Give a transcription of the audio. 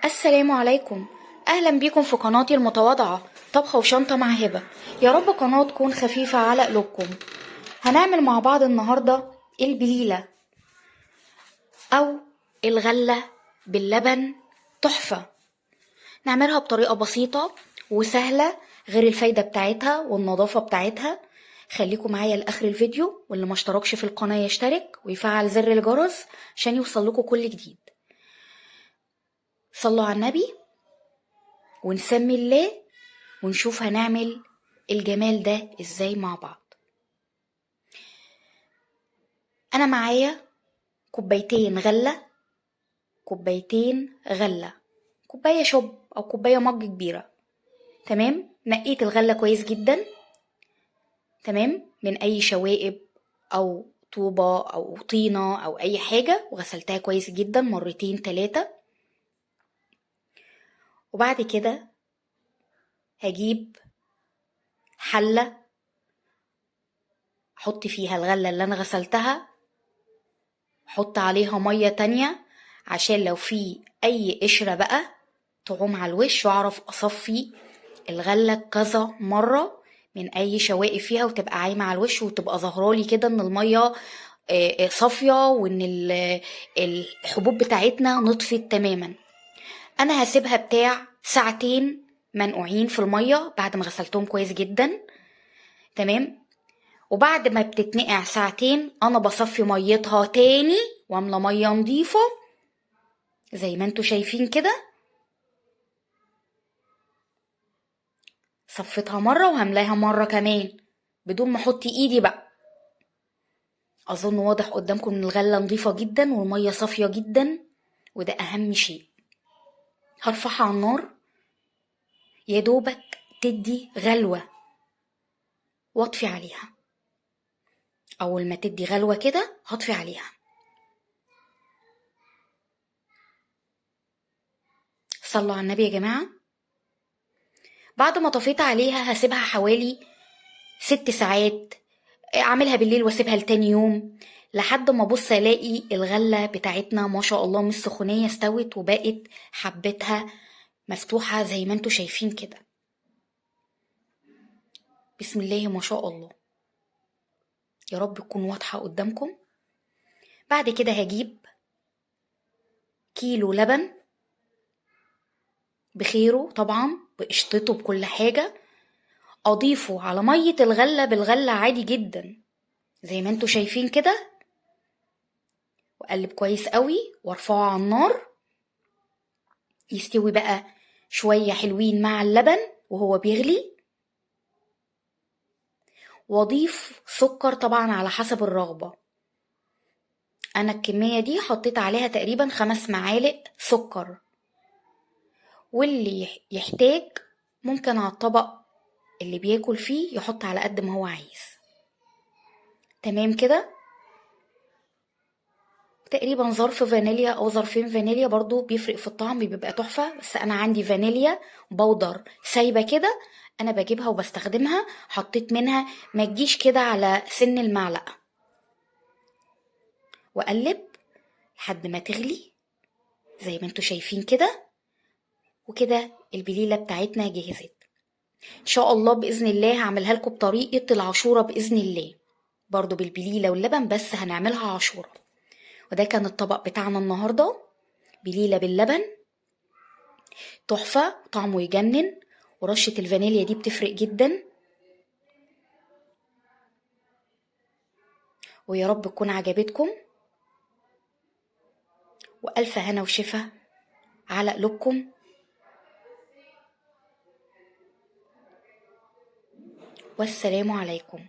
السلام عليكم، اهلا بيكم في قناتي المتواضعة طبخة وشنطة مع هبة. يا رب قناة تكون خفيفة على قلوبكم. هنعمل مع بعض النهاردة البليلة او الغلة باللبن، تحفة. نعملها بطريقة بسيطة وسهلة، غير الفايدة بتاعتها والنظافة بتاعتها. خليكم معايا لآخر الفيديو، واللي ما اشتركش في القناة يشترك ويفعل زر الجرس عشان يوصل لكم كل جديد. صلوا على النبي ونسمي الله ونشوف هنعمل الجمال ده ازاي مع بعض. انا معايا كوبايتين غلة، كوبايتين غلة، كوباية شوب او كوباية مج كبيرة. تمام، نقيت الغلة كويس جدا، تمام، من اي شوائب او طوبة او طينة او اي حاجة، وغسلتها كويس جدا مرتين تلاتة. وبعد كده هجيب حلة احط فيها الغلة اللي انا غسلتها، احط عليها مية تانية عشان لو في اي قشرة بقى تعوم على الوش، واعرف اصفي الغلة كذا مرة من اي شوائب فيها، وتبقى عايمة على الوش، وتبقى ظاهرالي كده ان المية صافية وان الحبوب بتاعتنا نطفت تماما. انا هسيبها بتاع ساعتين منقوعين في المية بعد ما غسلتهم كويس جدا، تمام. وبعد ما بتتنقع ساعتين انا بصفي ميتها تاني واملى مية نظيفة زي ما انتوا شايفين كده. صفيتها مرة وهملاها مرة كمان بدون ما احط ايدي بقى. اظن واضح قدامكم ان الغلة نظيفة جدا والمية صافية جدا، وده اهم شيء. هرفعها على النار يا دوبك تدي غلوة واطفي عليها. اول ما تدي غلوة كده هطفي عليها. صلوا على النبي يا جماعة. بعد ما طفيت عليها هسيبها حوالي 6 ساعات، اعملها بالليل واسيبها لتاني يوم لحد ما ابص الاقي الغلة بتاعتنا ما شاء الله من السخونية استوت وبقت حبتها مفتوحة زي ما انتوا شايفين كده. بسم الله ما شاء الله، يا رب تكون واضحة قدامكم. بعد كده هجيب كيلو لبن بخيره طبعا، بقشطته بكل حاجة، اضيفه على مية الغلة بالغلة عادي جدا زي ما انتوا شايفين كده، واقلب كويس قوي وارفعه على النار يستوي بقى شوية حلوين مع اللبن وهو بيغلي. واضيف سكر طبعا على حسب الرغبة. انا الكمية دي حطيت عليها تقريبا 5 معالق سكر، واللي يحتاج ممكن على الطبق اللي بياكل فيه يحط على قد ما هو عايز. تمام كده. تقريبا ظرف فانيليا او ظرفين فانيليا برضو بيفرق في الطعم، بيبقى تحفة. بس انا عندي فانيليا بودر سايبة كده، انا بجيبها وبستخدمها، حطيت منها ما تجيش كده على سن المعلقة. واقلب لحد ما تغلي زي ما انتوا شايفين كده. وكده البليلة بتاعتنا جهزت. ان شاء الله بإذن الله هعملها لكم بطريقة العاشورة بإذن الله، برضو بالبليلة واللبن، بس هنعملها عاشورة. وده كان الطبق بتاعنا النهاردة، بليلة باللبن تحفة، طعمه يجنن، ورشة الفانيليا دي بتفرق جدا. ويا رب تكون عجبتكم، وألف هنا وشفا على قلوبكم. والسلام عليكم.